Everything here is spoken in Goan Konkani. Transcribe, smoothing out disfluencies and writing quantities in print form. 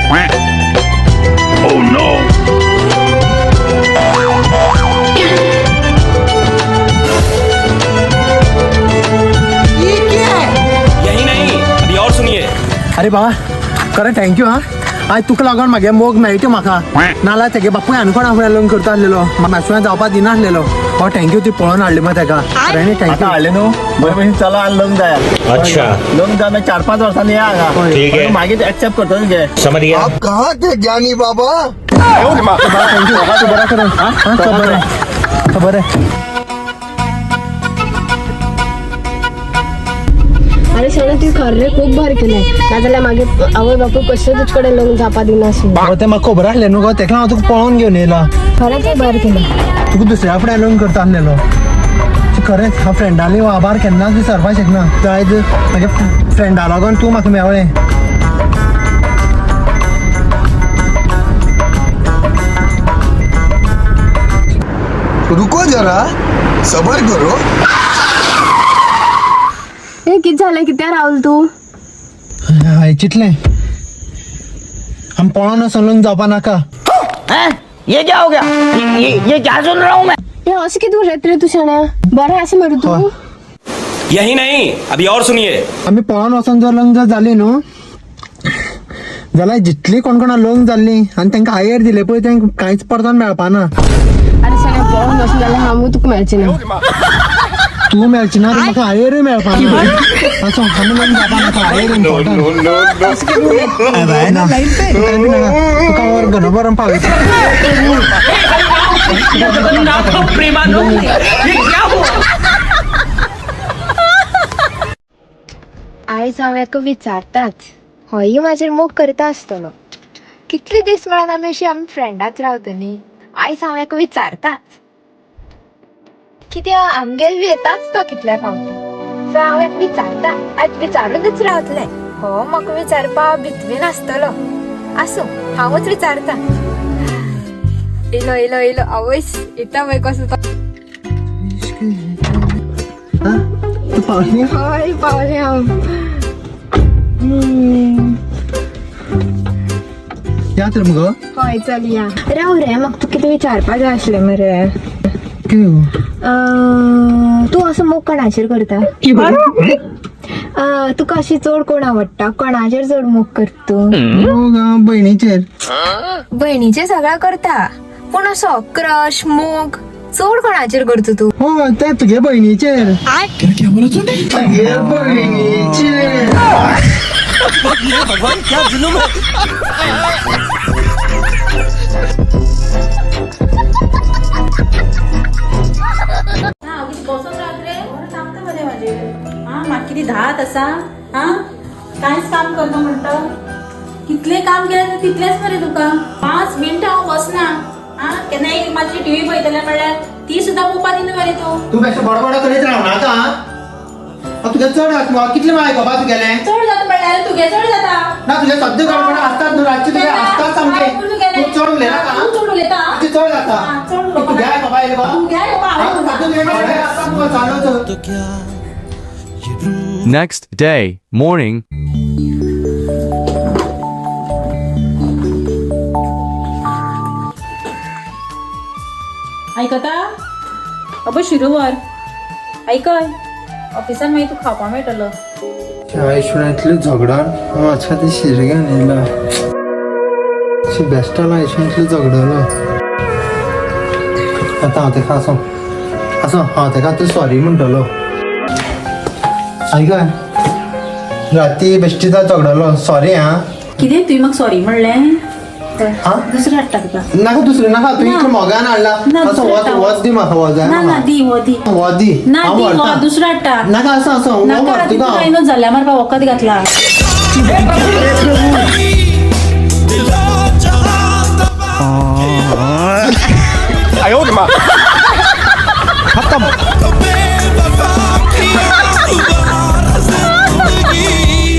Oh no! यही नहीं, अभी और सुनिए। अरे बाबा खरें thank you. हा आयज तुका लागून म्हागे मोग मेळटा म्हाका, नाल्यार तेगे बापूय आनी कोणा फुडें लग्न करता आसलेलो, म्हासुया जावपा दिनासलेलो. हो thank you, ती पळोवन हाडली मग तेका. खऱ्यांनी आतां thank you. हाडलें न्हू बरें भशेन चला आनी लग्न जाया. अच्छा. लग्न जावन मागीर 4-5 वर्सांनी या हांगा. ठीक आहे. मागीर एक्सेप्ट करतलो तुगे. समझ गया. आप कहाँ थे ज्ञानी बाबा? Thank you, तूं बरें कर. हा चल बरें, चल बरें. अरे शाणा, तुवें खरें खूब बरें केलें, नाजाल्यार मागीर आवय बापूय कशें तुजे कडेन लग्न जावपा दिनासली. हो तें म्हाका खबर आसलें न्हू गो, तेका हांव तुका पळोवन घेवन येयला. खरें तुवें बरें केलें. तुका दुसऱ्या फुडें लग्न करता आसलेलो. खरेंच हांव फ्रेंडाली आभार केन्नाच विसरपाक शकना. आयज म्हाज्या फ्रेंडा लागून तूं म्हाका मेवळें. रुको जरा, सबर करो. हे कितें जालें, कित्याक रावल तूं? हांवें चिंतलें आमी पळोवन वचोन लग्न जावपा नाका. ये क्या हो गया? ये क्या सुन रहा हूँ मैं? हे अशें कितें उलयता रे तूं शाण्या? बरें आसा मरे तूं? यही नहीं, अभी और सुनिए। आमी पळोवन वचोन जर लग्न जर जालीं न्हू जाल्यार जितलीं कोण कोणा लग्न जाल्लीं आनी तांकां आयर दिलें पळय, तांकां कांयच परतून मेळपाना. अरे शाण्या, पळोवन वचून जाल्यार हांवूय तुका मेळचें ना. तूं मेळची ना, म्हाका आयरूय मेळपाना. असो आमी लग्न जावपा नाका, आयर इम्पॉर्टंट ना. तुका वर घरा बरोवन पावयता. जगन्नाथ प्रेमानंद, ये क्या हुआ? आयज हांव हेका विचारताच, होय म्हाजेर मोग करता आसतलो. कितले दीस म्हणून आमी अशी आमी फ्रेंडाच रावतली. आयज हांव हेका विचारताच, कित्याक आमगेर बी येताच तो कितल्या फावटी. सो हांव हेका विचारता, आयज विचारूनच रावतलें. हो म्हाका विचारपा भितवी नासतलो, आसूं, हांवूच विचारता. येयलो येयलो येयलो, आवयस, येता पळय कसो तो. तूं पावली? हय, पावलें हांव. या तर मुगो. हय, चल या. राव रे, म्हाका तुका कितें विचारपा जाय आसलें मरे. कितें? तूं असो मोग कोणाचेर करता? तुका अशी चड कोण आवडटा? कोणाचेर चड मोग करता तूं? मोग हांव भयणीचेर. भयणीचेर सगळ्या करता, पूण असो क्रश मोग चड कोणाचेर करता तूं? हो, ते तुगे भयणीचेर, तुगे भयणीचेर. भगवान, क्या जुल्म है! ना कितें बसोन रावत रे, थांबता मरे म्हाजेर. आं, म्हाका कितें धात आसा? आं, कांयच काम करना म्हणटा. कितलें काम केलें तितलेंच मरे तुका. 5 मिनटां हांव बसना. आं, केन्ना एक मातशी टिवी पळयतलें म्हणल्यार ती सुद्दां पळोवपा दिना मरे तूं. तूं बेश्टें बडबड करीत राव नाका. हांव तुगे चड कितलें वेळा आयकोपा तुगेलें? चड जाता म्हणल्यार तुगे चड जाता. ना, तुगे सद्दां गडबड आसतात न्हू, रातचे तुगे आसतात सामके. तूं चड उलयनाका. तूं चड उलयता. तुजें चड जाता. आं, चड उलोवपा. तुगे आयकोपा येयलें गो. तुगे आयकोपा हांवें. सद्दां तुगे गडबड आसतात मुगो चालूच. Next day, morning. आयकता अबय शिरूवर, आयकय, ऑफिसान मागीर तूं खावपा मेळटलो. आयुष्यातले झगडान हांव अच्छा ते शिर घेवन येयला. बेश्टाला आयुष्यांतले झगडलो. आतां हांव तेका आसो आसो, हांव तेका आतां सॉरी म्हणटलो. आयकय, राती बेश्टी झगडलो, सॉरी आं. कितें तुवें म्हाका सॉरी म्हणलें? आं? दुसरें हाडटा तुका. नाका, दुसरें नाका. तूं इतलो मोगान हाडला. ना, असो दुसरें वच हाडटा. वच दी म्हाका, वच जाय ना ना. म्हाका. दी, हो दी. हो दी. ना. हांव दी हो. व्हरता. दुसरो हाडटा. नाका, आसा आसा, हो नाका. व्हर तितून तुका. कांय न्हू जाल्यार मारपा वखद घातला.